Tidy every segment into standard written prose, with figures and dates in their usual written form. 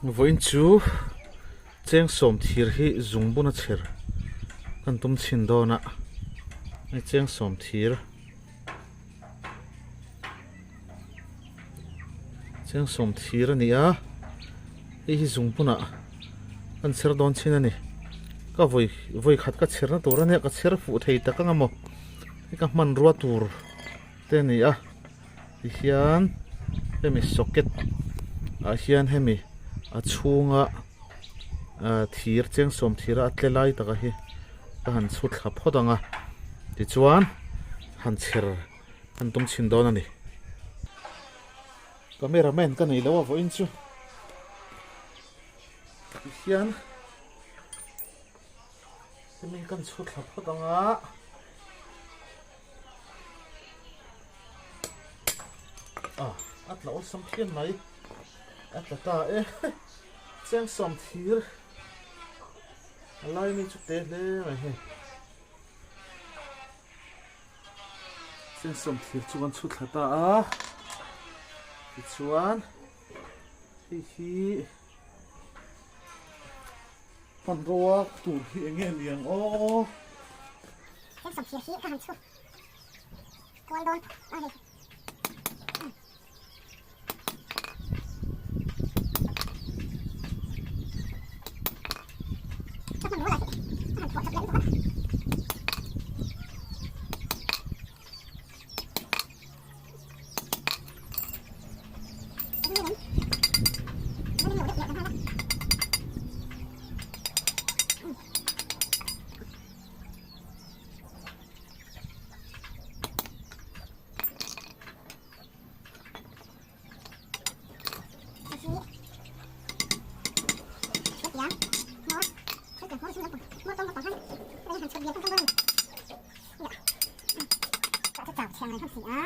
Vawiin chu cheng sawm thir hi zung buna chher kan tum chhin dawn a, hei cheng sawm thir cheng sawm thir a ni a, hei hi zung bunah kan chher dawn chhin a ni, ka vawi vawi khat ka chher na tur a nia ka chher fuh thei tak ang a maw hei ka hmanrua tur te a ni a. Tihian hemi socket ah hian hemi a chhunga ah thir cheng sawm thir a tle lai taka hi ka han chhu thla phawt ang a tichuan han chher han tum chhin dawn a ni. Camera man ka nei lo a vawiin chu tihian hemi kan chhu thla phawt ang a. Ah, a tla awlsam phian mai. A tla ta e. Cheng sawm thir. A lai mi chu te hle mai hei. Cheng sawm thir chu kan chhu thla ta a. Tichuan hei hi hmanrua tur hi eng nge ni ang aw. Heng sawmthir hi ka han chhu kual dawn a hei. Ka hman rual ah hi ka han thuah chawp leh lutuk a.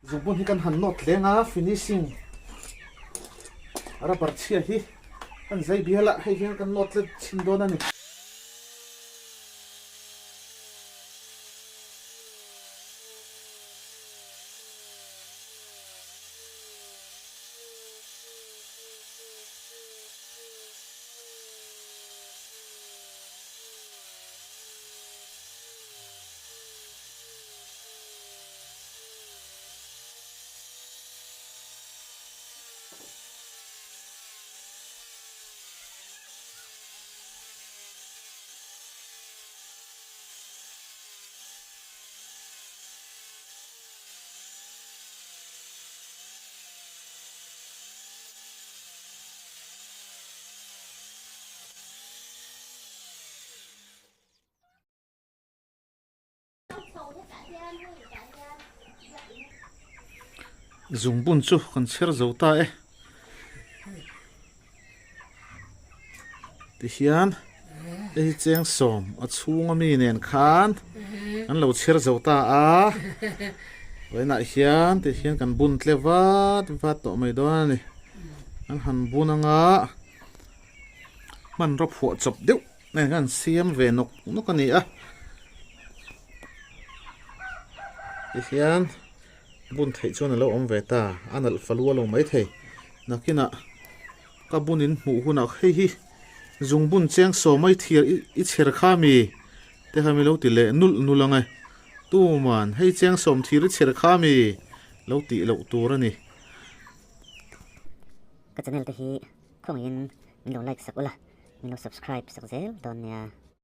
Zungbun hi kan han nawt leng a, finishing rubber chhia hi kan zai bial a, hei hian kan nawt let chhin dawn a ni. Zungbun chu kan chher zo ta e. Tihian hei hi cheng sawm a chhunga mi nen khan an lo chher zo ta a vawiinah hian tihian kan bun tle vat vat tawh mai dawn a ni an han bun anga hmanraw phuah chawp deuh nen khan an siam ve nawk nawk a ni a tihian. Bun theih chuan a lo awm ve ta, a nalh fa lu a lo mai thei. Nakinah ka bun in hmuh hunah hei hi zungbun cheng saw mai thir i chher kha mi te kha mi lo ti leh nulh nulh ang e. Tuman hei cheng sawm thir i chher kha mi lo tih loh tur a ni. Ka channel te hi khawngaihin min lo like sak ula, min lo subscribe sak zel dawn nia.